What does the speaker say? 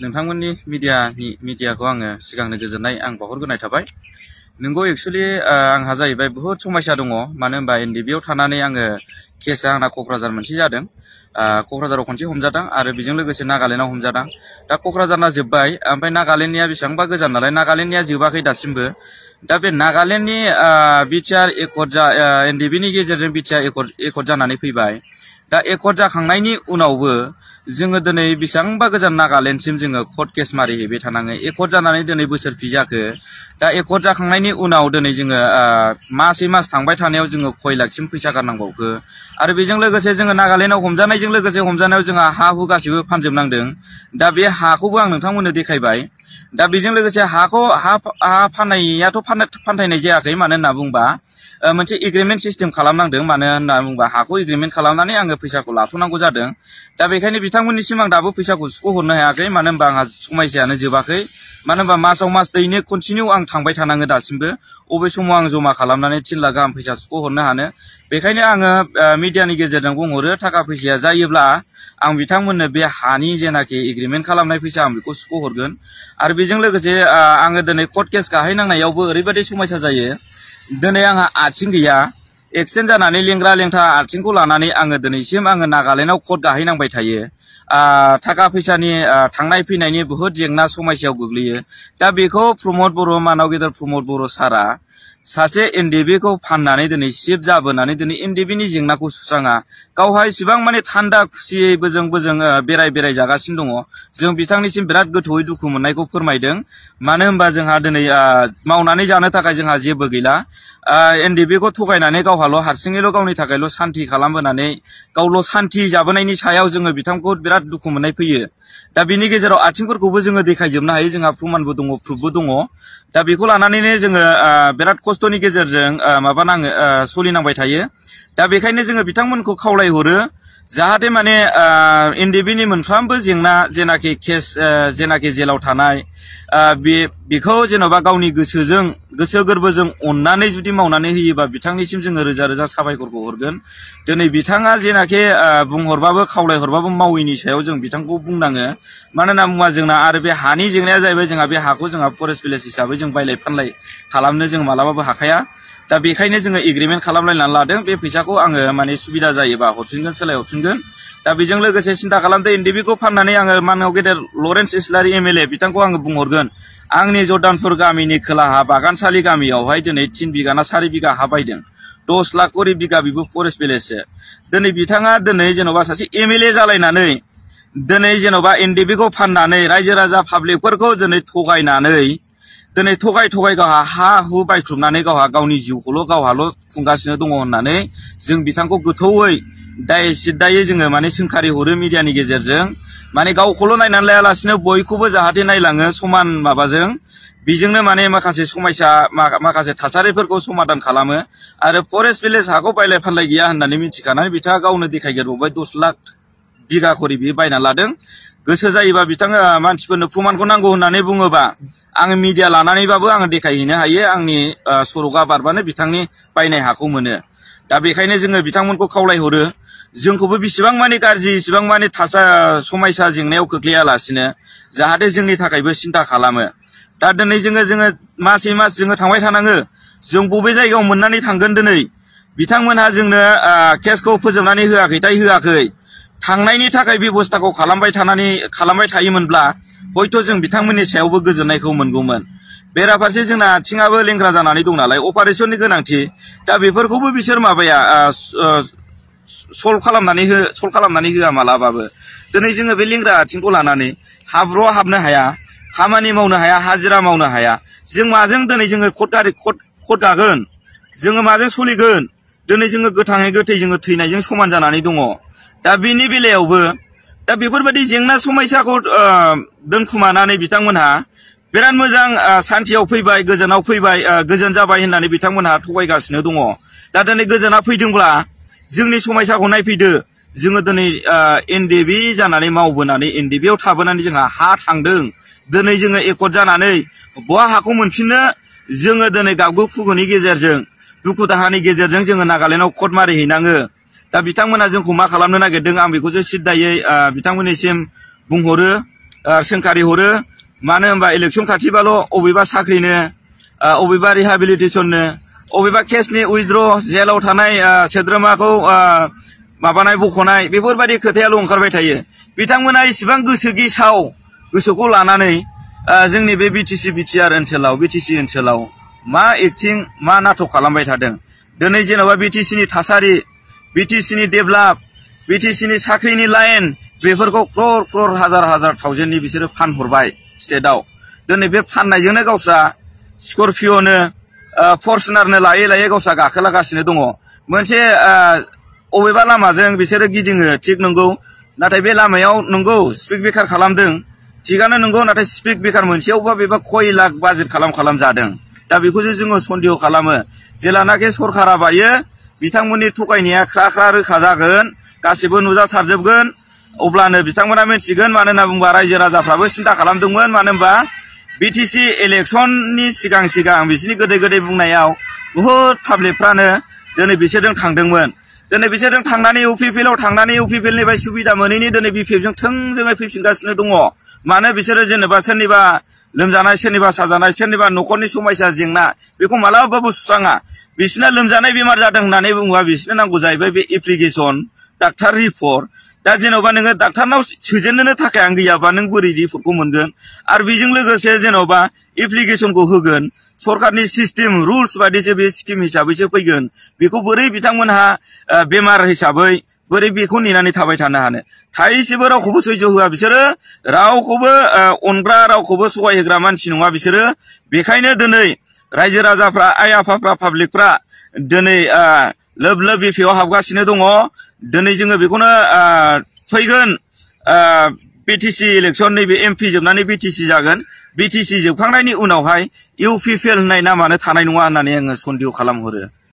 नोंथांमोननि मिडियाखौ आङो सिगांनो गोजोननाय आं बावहरग्रोनाय थाबाय। नोंगौ एक्चुअली आंहा जाहैबाय बहुत समस्या दङ, मानो होनबा एनडिबिआव थानानै आङो केसआ आंना क'क्राझार मोनसे जादों। क'क्राझाराव खनसे हमजादों आरो बेजों लोगोसे नागालेण्डआव हमजादों। दा क'क्राझारना जोब्बाय, ओमफ्राय नागालेण्डनिया बेसेबांबा गोजान नालाय नागालेण्डनिया जोबाखै दासिमबो। दा बे नागालेण्डनि बिटिआर एकर्ड एनडिबिनि गेजेरजों बिटिआर एकर्ड जानानै फैबाय। दा एकर्ड जाखांनायनि उनावबो जोङो दिनै बेसेबांबा गोजान नागालेण्डसिम जोङो कर्ट केस मारिहैबाय थानाङो। एकर्ड जानानै दिनै बोसोरफि जाखो। दा एकर्ड जाखांनायनि उनाव दिनै जोङो मासै मास थांबाय थानायाव जोङो 6 लाखसिम फैसा गारनांबावखो। आरो बेजों लोगोसे जोङो नागालेण्डआव हमजानायजों लोगोसे हमजानायाव जोंहा हा हु गासिबो फानजोबनांदों। दा बे हाखौबो आं नोंथांमोननो देखायबाय। दा बेजों लोगोसे हा फाननायाथ' फानथायनाय जायाखै, मानो होनना बुंबा मोनसे एग्रिमेन्ट सिस्टेम खालामनांदों। मानो होनना बुंबा हाखौ एग्रिमेन्ट खालामनानै आङो फैसाखौ लाथ'नांगौ जादों। दा बेखायनो बिथांमोननिसिम आं दाबो फैसाखौ सुख'हरनो हायाखै, मानो होनबा आंहा समयसायानो जोबाखै। मानो होनबा मासाव मास दैनो कन्टिनिउ आं थांबाय थानाङो दासिमबो। अबे समाव आं जमा खालामनानै 3 लाख गाहाम फैसा सुख'हरनो हानो। बेखायनो आङो मिडियानि गेजेरजों बुंहरो, थाखा फैसाया जायोब्ला आं बिथांमोननो बे हानि जेनाखि एग्रिमेन्ट खालामनाय फैसा आं बेखौ सुख'हरगोन। आरो बेजों लोगोसे आङो दिनै कर्ट केस गाहैनांनायावबो ओरैबायदि समस्या जायो। दिनै आंहा आथिं गैया, एक्सिडेन्ट जानानै लेंग्रा लेंथा आथिंखौ लानानै आङो दिनैसिम आङो नागालेण्डआव कर्ट गाहैनांबाय थायो। थाखा फैसानि थांनाय फैनायनि बुहुत जेंना समस्यायाव गोग्लैयो। दा बेखौ प्रमद बर', मानाव गेदेर प्रमद बर' सारा सासे एनडिबिखौ फाननानै दिनै शिफ्ट जाबोनानै दिनै एनडिबिनि जेंनाखौ सुस्राङा। गावहा इसिबां माने थान्दा खुसियै बोजों बेराय जागासिनो दङ। जों बिथांनिसिम बिराद गोथौयै दुखु मोननायखौ फोरमायदों। मानो होनबा जोंहा दिनै मावनानै जानो थाखाय जोंहा जेबो गैला। एनडिबिखौ थगायनानै गावहाल' हारसिङैल' गावनि थाखायल' सान्थि खालामबोनानै गावल' सान्थि जाबोनायनि सायाव जोङो बिथांखौ बिराद दुखु मोननाय फैयो। दा बिनि गेजेराव आथिंफोरखौबो जोङो देखायजोबनो हायो, जोंहा प्रमाणबो दङ, प्रुफबो दङ। दा बेखौ लानानैनो जोङो बिराद खस्थ'नि गेजेरजों सोलिनांबाय थायो। दा बेखायनो जोङो बिथांमोनखौ खावलायहरो, जाहाथे माने एनडिबिनि मोनफ्रोमबो जेंना जेनाखि केस जेनाखि जेलाव थानाय बेखौ जेन'बा गावनि गोसो गोरबोजों अननानै जुदि मावनानै होयोबा बिथांनिसिम जोङो रोजा रोजा साबायखरखौ हरगोन। दिनै बिथाङा जेनाखि बुंहरबाबो खावलायहरबाबो मावैनि सायाव जों बिथांखौ बुंनाङो। मानो होनना बुङोबा जोंना आरो बे हानि जेंनाया जाहैबाय, जोंहा बे हाखौ जोंहा फरेस्ट भिलेज हिसाबै जों बायलाय फानलाय खालामनो जों मालाबाबो हाखाया। दा बेखायनो जोङो एग्रिमेन्ट खालामलायनानै लादों। बे फैसाखौ आङो माने सुबिदा जायोबा हरफिनगोन, सोलायहरफिनगोन। दा बेजों लोगोसे सिन्था खालामदो, एनडिबिखौ फाननानै आङो मानगाव गेदेर लरेन्स इस्लारि एमएलए बिथांखौ आङो बुंहरगोन, आंनि जर्दानपुर गामिनि खोलाहा बागानसालि गामियावहाय दिनै 3 बिघा ना 4 बिघा हा बायदों। 10 लाख करि बिघा बेबो फरेस्ट भिलेजसो। दिनै बिथाङा जेन'बा सासे एमएलए जालायनानै दिनै जेन'बा एनडिबिखौ फाननानै रायजो राजा पाब्लिकफोरखौ दिनै थगाय गावहा हा हु बायख्रुबनानै गावनि जिउखौल' गावहाल' खुंगासिनो दङ होननानै जों बिथांखौ गोथौयै सिद्दायै जोङो माने सोंखारि हरो मिडियानि गेजेरजों। माने गावखौल' नायनानै लायालासिनो बयखौबो जाहाथे नायलाङो समान माबाजों, बेजोंनो माने माखासे समस्या माखासे थासारिफोरखौ समाधान खालामो। आरो फरेस्ट भिलेज हाखौ बायलाय फानलाय गैया होननानै मिथिखानानै बिथाङा गावनो देखायगोरबावबाय 10 लाख बिघा करि बियो बायना लादों। गोसो जायोबा बिथाङा मानसिफोरनो प्रमाणखौ नांगौ होननानै बुङोबा आङो मिडिया लानानैबाबो आङो देखायहैनो हायो। आंनि सर'गा बारबानो बिथांनि बायनाय हाखौ मोनो। दा बेखायनो जोङो बिथांमोनखौ खावलायहरो, जोंखौबो बेसेबां माने गाज्रि इसेबां माने समस्या जेंनायाव खोख्लैयालासिनो जाहाथे जोंनि थाखायबो सिन्था खालामो। दा दिनै जोङो मासै मास जोङो थांबाय थानाङो। जों बबे जायगायाव मोननानै थांगोन दिनै? बिथांमोनहा जोंनो केसखौ फोजोबनानै होआखै। थांनायनि थाखाय बेब'स्थाखौ खालामबाय थायोमोनब्ला हयथ' जों बिथांमोननि सायावबो गोजोननायखौ मोनगौमोन। बेराफारसे जोंना आथिङाबो लेंग्रा जानानै दं नालाय, अपारेशननि गोनांथि। दा बेफोरखौबो बिसोर सल्भ खालामनानै होआ मालाबाबो। दिनै जोङो बे लेंग्रा आथिंखौ लानानै हाब्रुआव हाबनो हाया, खामानि मावनो हाया, हाजिरा मावनो हाया। जों माजों दिनै जोङो कर्ट गागोन? जोङो माजों सोलिगोन? दिनै जोङो गोथाङै गोथै जोङो थैनायजों समान जानानै दङ। दा बेनि बेलायावबो दा बेफोरबायदि जेंना समस्याखौ दोनखुमानानै बिथांमोनहा बिराद मोजां सान्थियाव फैबाय, गोजोन जाबाय होननानै बिथांमोनहा थगायगासिनो दङ। दा दिनै गोजोना फैदोंब्ला जोंनि समस्याखौ नायफैदो। जोङो दिनै एनडिबि जानानै मावबोनानै एनडिबिआव थाबोनानै जोंहा हा थांदों। दिनै जोङो एकर्ड जानानै बहा हाखौ मोनफिननो? जोङो दिनै गाबगु खुगुनि गेजेरजों, दुखु दाहानि गेजेरजों जोङो नागालेण्डआव कर्ट मारिहैनाङो। दा बिथांमोना जोंखौ मा खालामनो नागिरदों आं बेखौसो सिद्दायै बिथांमोननिसिम बुंहरो। सोंखारि हरो मानो होनबा इलेक्सन खाथिबाल' अबेबा साख्रिनो अबेबा रिहाबिलिटेसननो अबेबा केसनि उइथड्र जेलाव थानाय सोद्रोमाखौ माबानाय बख'नाय बेफोरबायदि खोथायाल' ओंखारबाय थायो बिथांमोना इसेबां गोसो गिसाव गोसोखौ लानानै जोंनि बे बिटिआर ओनसोलाव मा एक्टिं मा नाटक खालामबाय थादों दिनै जेन'बा बिटिसिनि थासारि बिटिसिनि डेभेलप बिटिसिनि साख्रिनि लाइन बेफोरखौ क्रर हाजार थावजेन्डनि बिसोरो फानहरबाय स्टेटआव दिनै बे फाननायजोंनो गावस्रा स्करपिअनो फर्चुनारनो लायै गावस्रा गाखोलागासिनो दङ मोनसे अबेबा लामाजों बिसोरो गिदिङो थिग नंगौ नाथाय बे लामायाव नंगौ स्पिड ब्रेकार खालामदों थिगानो नंगौ नाथाय स्पिड ब्रेकार मोनसेयावबा बेबा खय लाख बाजेट खालाम जादों दा बेखौसो जोङो सन्देह खालामो जेलानाखि सरकारा बायो बिथांमोननि थगायनाया ख्रा रोखा जागोन गासिबो नुजासारजोबगोन अब्लानो बिथांमोना मिथिगोन मानो होनना बुंबा रायजो राजाफ्राबो सिन्था खालामदोंमोन मानो होनबा बिटिसि इलेक्सननि सिगां बिसोरनि गोदै बुंनायाव बुहुत पाब्लिकफ्रानो दिनै बिसोरजों थांदोंमोन दिनै बिसोरजों थांनानै इउपिपिएलआव थांनानै इउपिपिएलनिफ्राय सुबिदा मोनैनि दिनै बिपिएफजों थोंजोङै फैफिनगासिनो दङ मानो बिसोरो जेनेबा सोरनिबा लोमजानाय सोरनिबा साजानाय सोरनिबा न'खरनि समस्या जेंना बेखौ मालाबाबो सुस्राङा बिसोरना लोमजानाय बेमार जादों होननानै बुङोबा बिसोरनो नांगौ जाहैबाय बे एप्लिकेसन डाक्टार रिपर्ट दा जेन'बा नोङो डाक्टारनाव सोजेननो थाखाय आं गैयाबा नों बोरै रिपर्टखौ मोनगोन आरो बेजों लोगोसे जेन'बा एप्लिकेसनखौ होगोन सरकारनि सिस्टेम रुल्स बायदिसो बे स्किम हिसाबैसो फैगोन बेखौ बोरै बिथांमोनहा बेमार हिसाबै बोरै बेखौ नेनानै थाबाय थानो हानो थाइसेबो रावखौबो सैज' होआ बिसोरो रावखौबो अनग्रा रावखौबो सहाय होग्रा मानसि नङा बिसोरो बेखायनो दिनै रायजो राजाफ्रा आइ आफाफ्रा पाब्लिकफ्रा दिनै लोब बिपिआव हाबगासिनो दङ दिनै जोङो बेखौनो फैगोन बिटिसि इलेक्सन नैबे एमपि जोबनानै बिटिसि जागोन बिटिसि जोबखांनायनि उनावहाय इउपिपिएल होननाय नामानो थानाय नङा होननानै आङो सन्देह खालामहरो